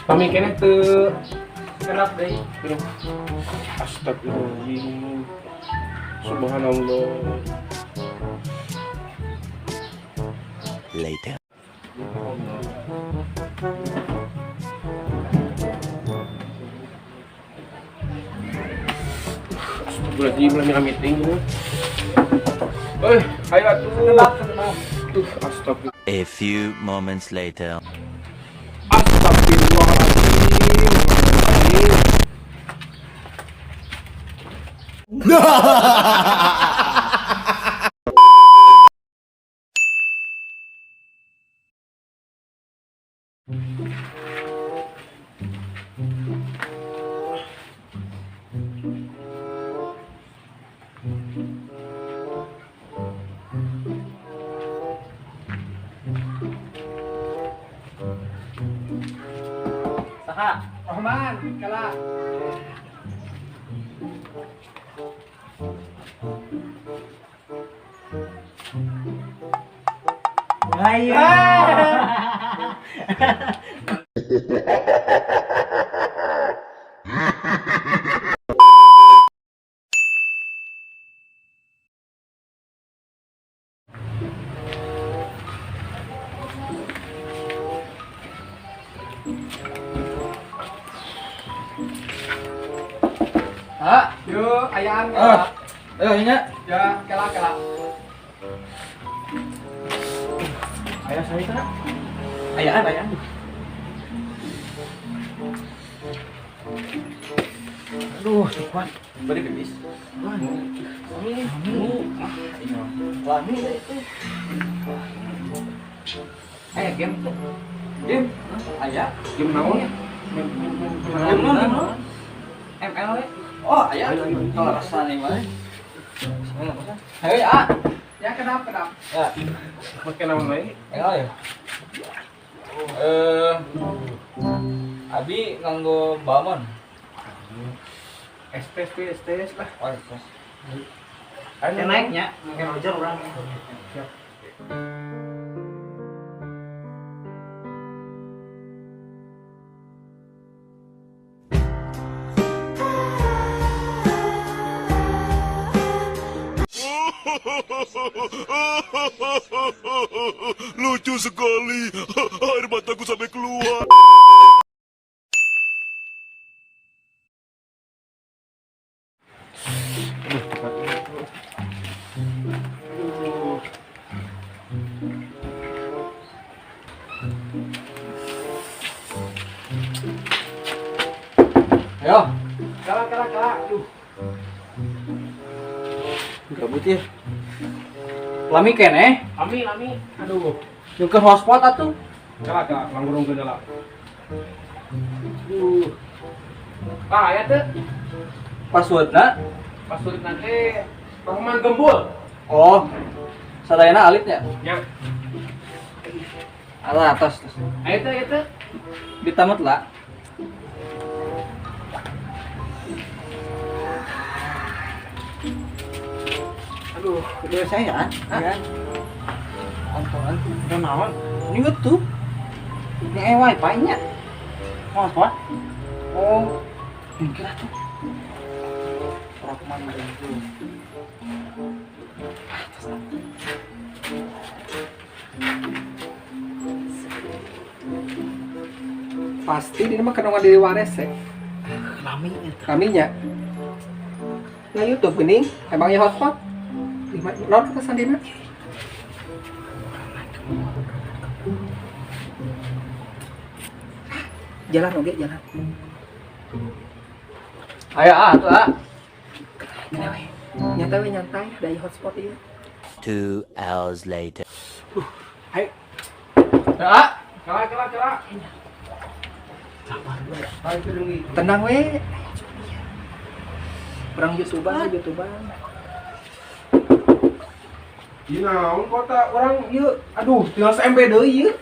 Kami keneh teu Kerap deui. Astagfirullahaladzim. Subhanallah. Later. Astagfirullahaladzim, lami meeting. Eh, ayo atuh. Tuh, astagfirullah. A few moments later. Astagfirullahaladzim. Saha? Rohman, kala. Ayo. Ha, yuk, ayaan kala. Ayo nya. Ya, kala kala. Ayo saya kana. Ayaan, ayaan. Aduh, kuat. Bari pipis. Lami. Lami itu. Eh, game. Game. Aya. Game naon? Game naon? ML we. Oh, aya. Kalau rasa nih mah. Ayo ya. Ya, kedap, kedap. Ya. Make naon wae? ML ya. Abi nganggo balmon. ST ST ST lah. Oh, yes. Ayo Naiknya, makin Roger orang. Siap. Lucu sekali. Air mataku sampai keluar. Aduh, cepat. Aduh. Ayo. Kala kala kala. Aduh. Gabut ya. Lami keneh. Lami lami. Aduh. Nyungkeun hotspot atuh. Kala kala langgurung ke dalam. Aduh. Ah, aya teu. Passwordna? Password nanti Rahman Gembul. Oh. Sadayana alitnya. Ya. Alah atas atas. Aya teu, aya teu. Ditamat lah. Aduh, udah saya ya. Ya. Antoan. Udah naon? Ini tuh. Ini wifi-nya. Hotspot. Oh. Mungkin atuh. Rahman Gembul. Pasti dia mah kena diri wares ya. Lami eta. Kaminya. Nah YouTube geuning, emangnya hotspot? Lima, non ke sandina. Jalan oge jalan. Ayo ah atuh ah. Kena we. Nyantai we nyantai, ada hotspot ieu. 2 hours later. Ayo. Ya ah. Kala kala kala. Tenang we. Urang YouTuber, YouTuber. Ieu naon kota urang ieu. Aduh, tinggal se-MB deui ieu.